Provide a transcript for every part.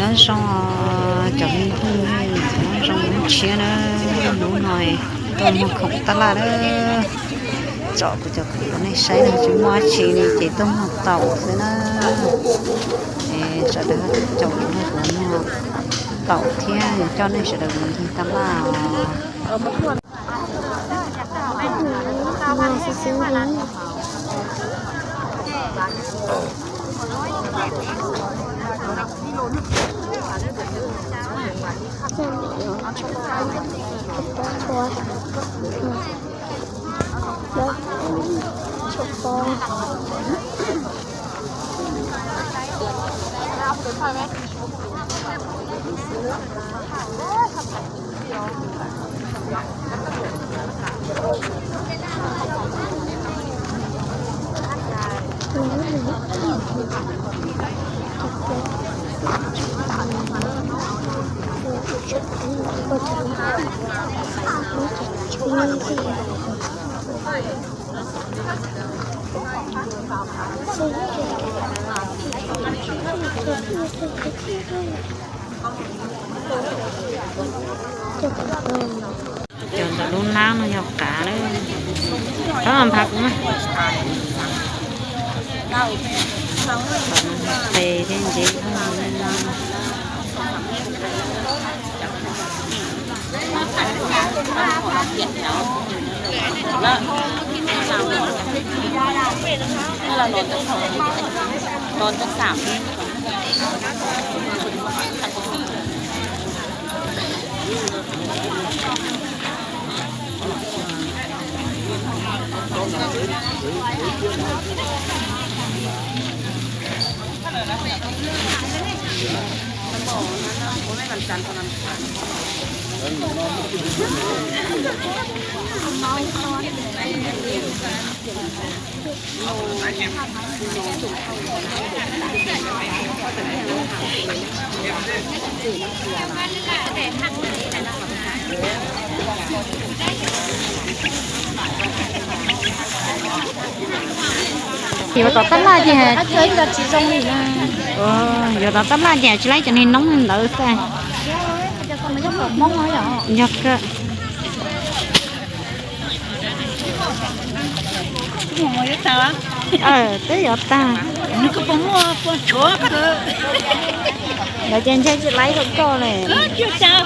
Nói chung, ờ, chồng mình cũng nói chung cũng chia nữa, đủ nồi, còn một khổng tát là đó. Chọn của chồng của nó này, sấy là chỉ mua chỉ này, chỉ tôm một tàu thôi đó. Ê, sau đó chồng của nó mua tàu thiệt, cho nên sau đó mình thì tát là. Chọn tao lún láo nó nhọc cả đấy. Có ăn thật mà. Tê thế gì không ăn. Thì mà có tắt lại thì hả? Ơ, giờ đó tắt lại thì chỉ lấy cho nên nóng hơn đỡ xe. Nhật cơ. Ơ, tới giờ ta. Nó có bóng mua, mua chúa cơ. Nó trên xe chỉ lấy không có này. Ơ, chưa sao.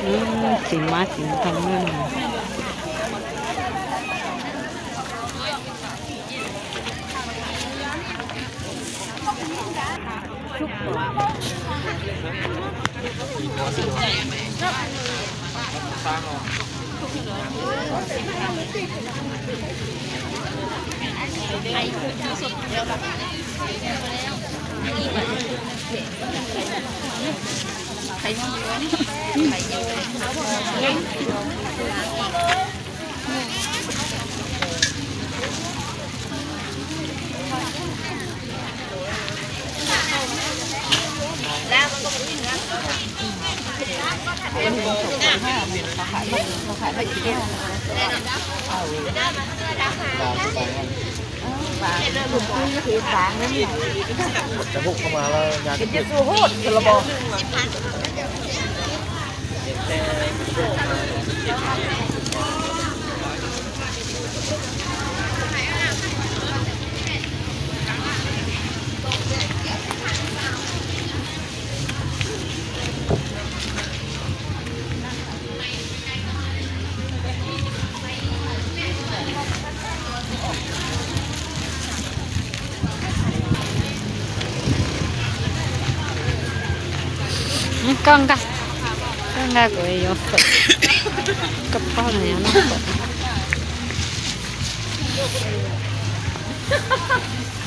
ອືມ ຊິມາກິນທາງນັ້ນ. ຈະບຸກເຂົ້າມາແລ້ວຍາດ ເປັນເຈົ້າສູ່ໂຫດຊະລະບໍ. うん、こんが、こんがごえよそ。かっぱのやな。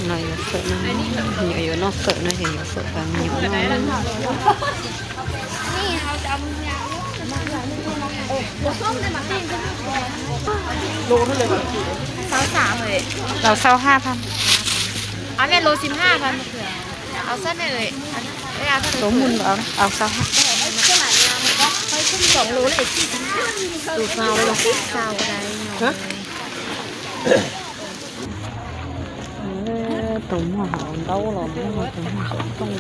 のよそな。よよのそのよよそがみよ。 ໂລເທົ່າໃດວະ? ຊາວສາມເອີຍ ເອົາຊາວຫ້າພັນ. ເອົາແມ່ນໂລສິບຫ້າພັນ ເອົາຊັ້ນເອີຍ ເອົາເທົ່າໃດ? ໂລໝຸ່ນ ເອົາ ເອົາຊາວຫ້າ. ສອງໂລເລີຍ ໂລຊາວເລີຍ ຊາວກໍໄດ້. ຮະ? ເອີ ຕົວໝໍເອົາເຕົ້າຫຼອມ ຕົວໝໍເອົາຕົງ.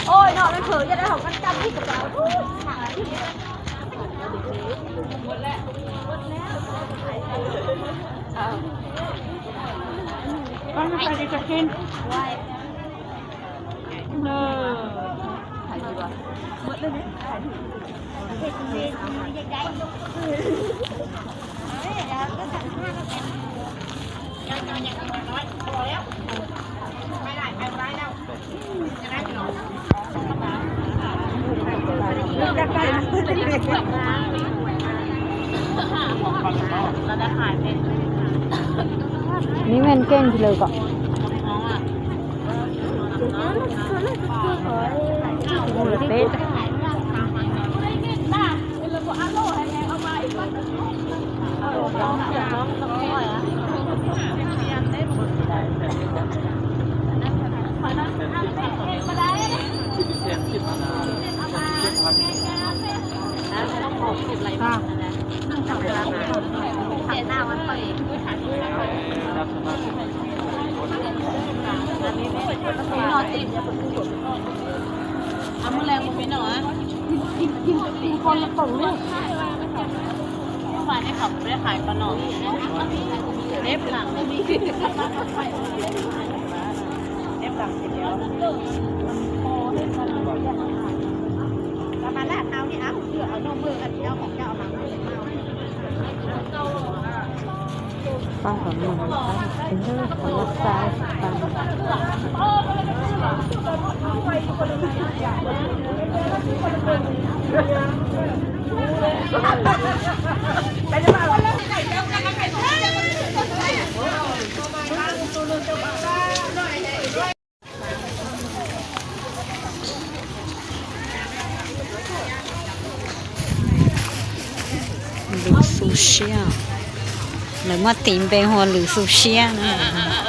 ໂອ້ຍເນາະ ມັນເຜີ ຈະໄດ້ເອົາກັນຈັບທີ່ກະເປົາ. ເອີ ຂາຍດີບໍ່? ເບິດເລີຍເດ້ ຂາຍດີ. ນີ້ແມ່ນເກັ່ງເລີຍກໍ ເອົາມື້ແລງບໍ່ມີເນາະ ກິນ ກິນ ກິນ ກິນກ່ອນລະເປົາລູກ. ເມື່ອວານນີ້ເຂົາບໍ່ໄດ້ຂາຍປາໜອງ ເລັບຫຼັງ ເລັບຫຼັງຊິດຽວ ປະມານນັ້ນ. ເອົານີ້ ເອົາ ເອົານົມມືກັນ ເອົາຂອງເຈົ້າເອົາມາ. ປ້າຂອງໜຶ່ງ ເປັນເລື່ອງຂອງລູກຊາຍ Lữ Xu Xian. Lữ mà tìm về họ Lữ Xu Xian nữa.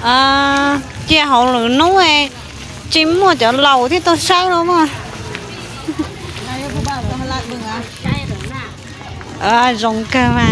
Ơ, chia hậu lử nú e, chín mua chở lầu thì tôi sai lắm mà. Ơ, rồng cơ mà.